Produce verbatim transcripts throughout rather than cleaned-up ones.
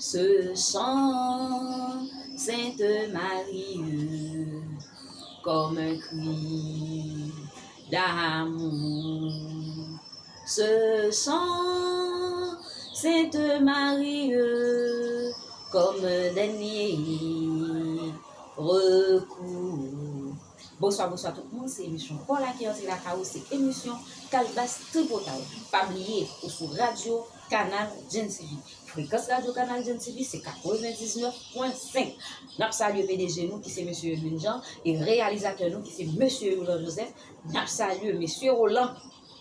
Ce sang, Sainte Marie, comme un cri d'amour. Ce sang, Sainte Marie, comme un dernier recours. Bonswa, bonswa tout moun, se emisyon Kò la ki antre lakay ou, se emisyon Kalbas Tripotay. Pa bliye, ou sou radyo Kanal Gen T V. Frekans radyo Kanal Gen T V se katrevendiznèf pwen senk. N ap salye P D G nou ki se mesye Edwin Jean e reyalizatè nou ki se mesye Roland Joseph. N ap salye mesye Roland,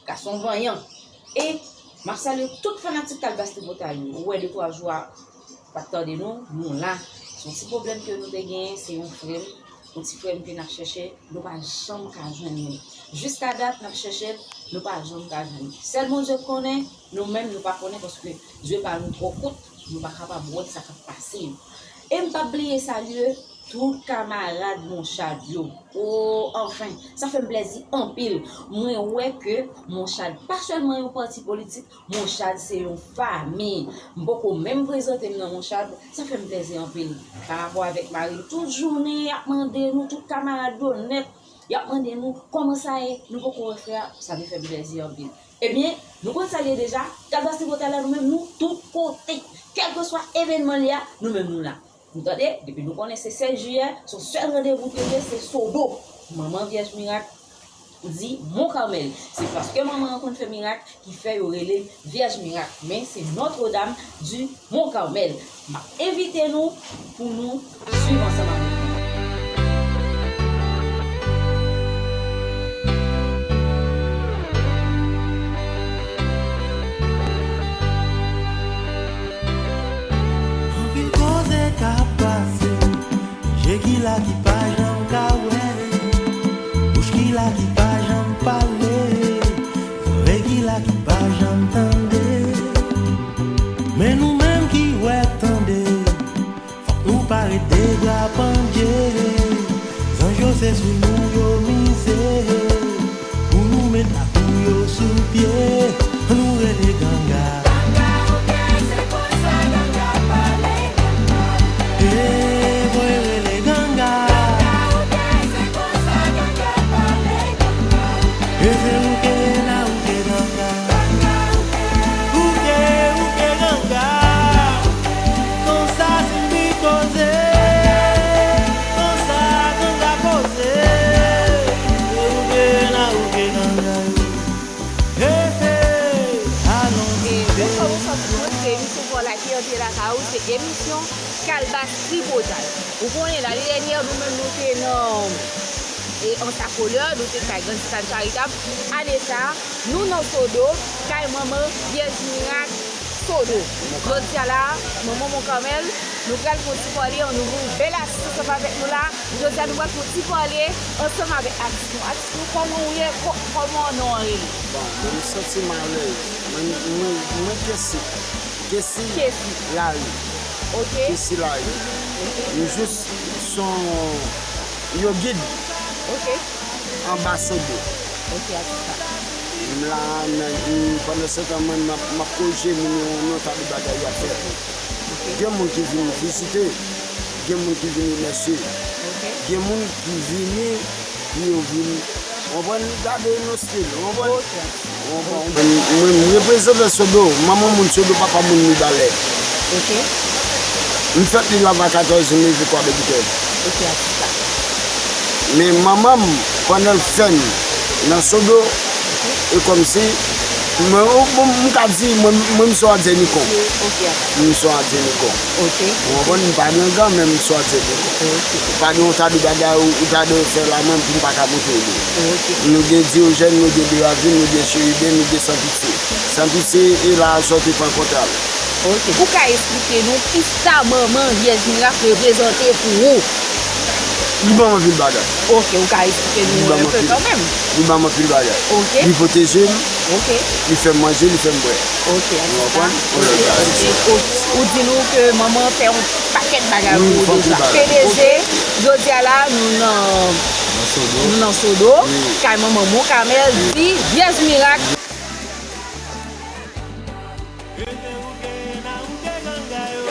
gason vanyan. E m ap salye tout fanatik Kalbas Tripotay yo. Ou wè de twa jou a, pa t tande nou, nou la. Se yon ti pwoblèm ke nou te genyen, se yon frè m, yon ti frè m ke n ap chèche, nou pa janm ka jwenn li. Jiska dat, n ap chèche l, nou pa janm ka jwenn li. Sèl Bondye k konnen, nou menm nou pa konnen paske zye pa nou twò kout, nou pa kapab wè sa k ap pase yo. E m p ap bliye salye tout kamarad Monchad yo. O, anfen, sa fè m plèzi anpil. Mwen wè ke Monchad pa sèlman yon pati politik, Monchad se yon fanmi. M poko menm prezante m nan Monchad, sa fè m plèzi anpil. Pa rapò avèk mari m, tout jounen y ap mande nou, tout kamarad yo nèt, y ap mande nou kòman sa ye, nou poko wè frè a, sa te fè m plèzi anpil. Ebyen, nou konn sa l ye deja, Kalbas Tripotay la, nou menm nou tout kote, kèlkeswa evènman l ye a, nou menm nou la. Nou tande, depi nou konnen se sèz jiyè, se yon sèl randevou ke l ye, se Sodo. Manman Vyèj Mirak di Mont Carmel. Se paske manman an konn fè mirak ki fè yo rele l Vyèj Mirak. Men se Notre Dame du Mont Carmel. M ap envite nou pou nou swiv ansanm avèk mwen. Anpil koze k ap pase, je ki la ki pa janm ka wè, bouch ki la ki pa janm pale, zòrèy ki la ki pa janm tande. Men nou menm ki wè tande, fòk nou pa ret de bra pandye. Zanj yo se sou nou yo mize. Pou nou met lakou yo sou pye, nou rele ganga. Ganga, ok, se konsa ganga pale, ganga. E, voye rele ganga. Ganga, ok, se konsa ganga pale, ganga. E se ou ke la, ou ke ganga. Ganga, ok. Ou ke, ou ke ganga. Konsa Simbi koze, konsa ganga koze. Ou ke la, ou ke ganga yo. Hey, hey, alon. E, bonswa, bonswa tout moun. Se emisyon Kò la ki antre lakay ou, se emisyon Kalbas Tripotay. Ou konnen, lane dènyè, nou menm nou te nan, e, Anse Couleur, nou te kay Grann Sitad Charitab. Ane sa, nou nan Sodo, kay manman Vyèj Mirak Sodo. Jodi a la, manman Mont Carmel, nou pral fè yon ti pale, nou gen yon bèl atis ansanm avèk nou la. Jodi a, nou pral fè yon ti pale ansanm avèk atis nou. Atis nou, kòman ou ye? Kò-, kòman non an rele? Bon, mwen m santi m alèz. Mwen, mwen, mwen Kesi. Kesi. Kesi. Lari. Ok. Kesi Lari. Ok. M jis son yo gid. Ok. Anba Sodo. Ok, atis sa. M la, nan, m, pandan se tan, mwen, m ap, m ap korije moun yo, nan ta de bagay y ap fè. Ok. Gen moun ki vin vizite, gen moun ki vin remèsye, ok, gen moun ki vini pou yo vin, w konprann, gade yon stil, w konprann? Ok. Mwen, mwen, mwen reprezante Sodo, manman moun Sodo, papa moun Mibalè. Ok. M fèt li Lava katòz, m leve Kwadèboukè. Ok, atis sa. Men manman m, pandan l fè m nan Sodo, e kòmsi, mwen, m, m, m ka di, mwen, mwen, m se yon Adyè Nikon. Ok, atis sa. M se yon Adyè Nikon. Ok. Ou konprann, m pa gangan, men m se yon Adyè Nikon. Ok. Ou pa gen yon ta de bagay, ou, ou ta de fè la, mwen, pou m pa ka montre li. Ok. Nou gen Diyojèn, nou gen De Ravin, nou gen Cheriben, nou gen San Pitye. San Pitye, e la, sòti pran kontra l. Ok. Ou ka esplike nou kisa manman Vyèj Mirak reprezante pou ou? Li ban m anpil bagay. Ok, ou ka esplike nou un peu quand même? Li ban m anpil bagay. Ok. Li pwoteje m. Ok. Li fè m manje, li fè m bwè. Ok, atis sa. Ou konprann? Ok, ok. Ou, ou di nou ke manman fè yon pakèt bagay pou ou deja. Wi, fè yon pakèt bagay. P D G, jodi a la, nou nan, nan Sodo, wi, kay manman Mont Carmel, di Vyèj Mirak. Rete ou ke la, ou ke ganga yo.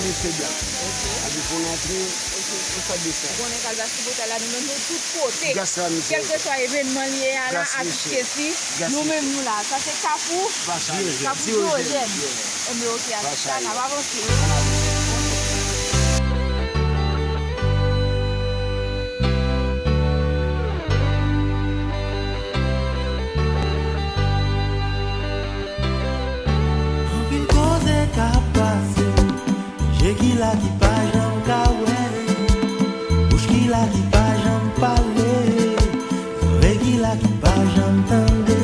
Misye blan. Epi pou n antre, pou fè desann. Ou konnen Kalbas Tripotay la, nou menm nou tout kote. Kèlkeswa evènman li ye a la, atis Kessy, nou menm nou la. Sa se Kafou, Kafou Diogèn. Enben, oke, atis la, n ap avanse. Anpil koze k ap pase, je ki la ki pa janm ka wè, bouch ki la ki pa janm pale, zòrèy ki la ki pa janm tande.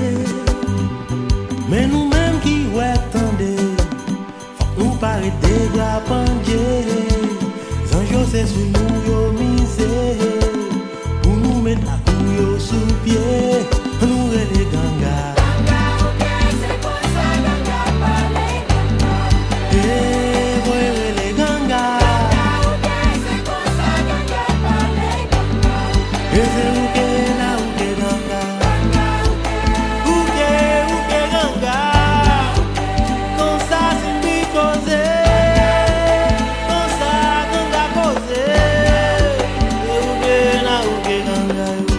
Men nou menm ki wè tande, fòk nou pa ret degrapandye. Zanj yo se sou nou yo mize, pou nou met lakou yo sou pye. Nou rele ganga. Ganga ou gen, se konsa ganga pale ganga. E voye rele ganga. Ganga ou gen, se konsa ganga pale ganga. E se ou ke la ou ke ganga. Ganga ou gen. Ou ke, ou ke ganga. Konsa Cindy koze. Konsa ganga koze. E ou ke la ou ke ganga yo.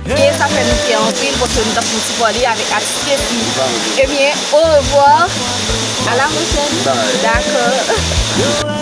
E sa fè nou fyè anpil paske nou t ap fè yon ti pale avèk atis Kessy. Ebyen, orevwa. A la pwochèn. Dakò.